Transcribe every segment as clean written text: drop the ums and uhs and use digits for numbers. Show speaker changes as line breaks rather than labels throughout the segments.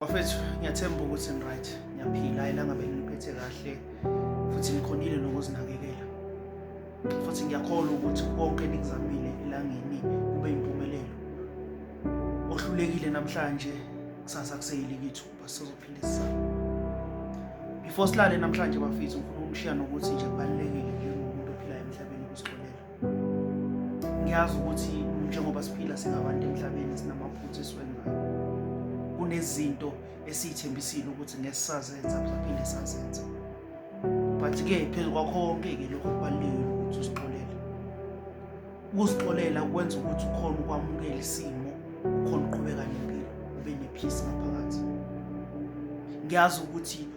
Bafethu, ngiyathemba ukuthi ni-right, niyaphila, ilanga beliniphethe kahle futhi nikhonile nokuzinakekela. Futhi ngiyakholwa ukuthi konke enikuzamile elangeni kube impumelelo. Ohlulekile namhlanje, kusasa kuseyilike ithuba, sizophinde sizame. Before silale namhlanje bafethu, ngifuna ukunishiya nokuthi nje kubalulekile njengomuntu ophilayo emhlabeni ukusixolela. Ngiyazi ukuthi njengoba siphila singabantu emhlabeni sinamaphutha esiwenzayo. Kunezinto esiyithembisile ukuthi ngeke sisazenza saphinde sazenza. But-ke phezu kwakho konke-ke lokho kubalulekile ukuthi usixolele. Ukuzixolela kwenza ukuthi ukhone ukwamukela isimo, ukhone ukuqhubeka nempilo, ube ne-peace ngaphakathi. Ngiyazi ukuthi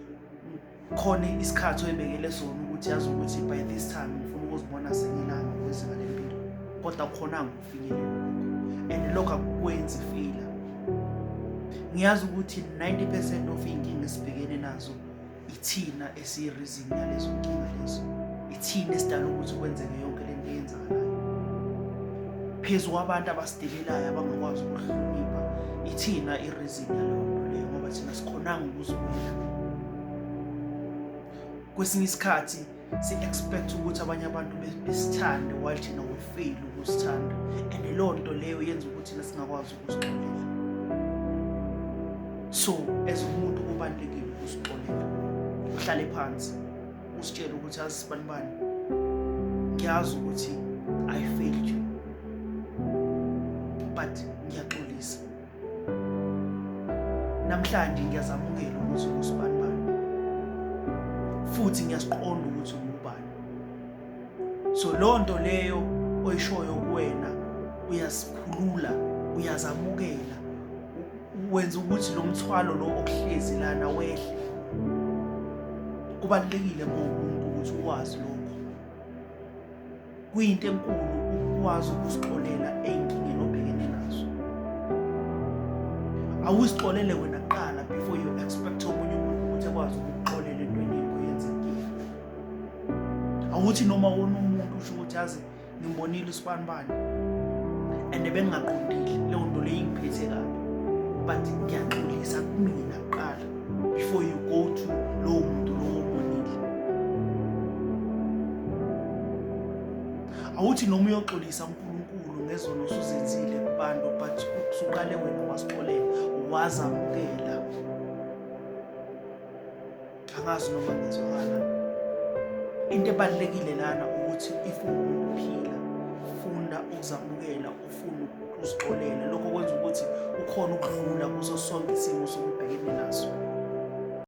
khona isikhathi oyibekele sona ukuthi yazi ukuthi by this time ngifuna ukuzibona sengilanga kwezinga lempilo, kodwa khona ngikufinyelela lokho and lokho akukwenzi failure. Ngiyazi ukuthi 90% of iy'nkinga esibhekene nazo ithina esiyi-reason yalezo nkinga lezo, ithina esidala ukuthi kwenzeke yonke le nto eyenzakalayo. Phezu kwabantu abasidelelayo abangakwazi ukuhlonipha, ithina i-reason yaleyo nto leyo ngoba thina sikhonanga ukuzimela. Kwesinye isikhathi si-expect ukuthi abanye abantu besithande while thina we fail ukusithanda, and leyo nto leyo yenza ukuthi thina singakwazi ukusixolela. So as umuntu kubalulekile ukusixolela, uhlale phansi usitshele ukuthi yazi sibanibani, ngiyazi ukuthi I failed you but ngiyaxolisa namhlanje, ngiyazamukela ukuthi usibanibani futhi ngiyasiqonda ukuthi ungubani. So leyo nto leyo oyishoyo kuwena uyasikhulula, uyazamukela, wenza ukuthi lo mthwalo lo okuhlezi lana wehle. Kubalulekile ngomuntu ukuthi ukwazi lokho, kuyinto enkulu ukwazi ukusixolela ey'nkingeni obhekene nazo. Awuzixolele wena kuqala before you expect omunye umuntu ukuthi ekwazi ukukuxolela entweni oyenzekile. Awuthi noma wona umuntu usho ukuthi yazi ngimbonile usibanibani and bengingaqondile, leyo nto leyo ingiphethe kabi, but ngiyaxolisa kumina kuqala before you go to lowo muntu lowo ombonile. Awuthi noma uyoxolisa uNkulunkulu ngezono osuzenzile kubantu, but usuqale wena wasixolela, wazamukela. Angazi noma ngizwakala. Into ebalulekile lana ukuthi if uwumuntu uphila, funda ukuzamukela, ufune ukuzixolela. Lokho kwenza ukuthi ukhona ukudlula kuso sonke isimo osukubhekene.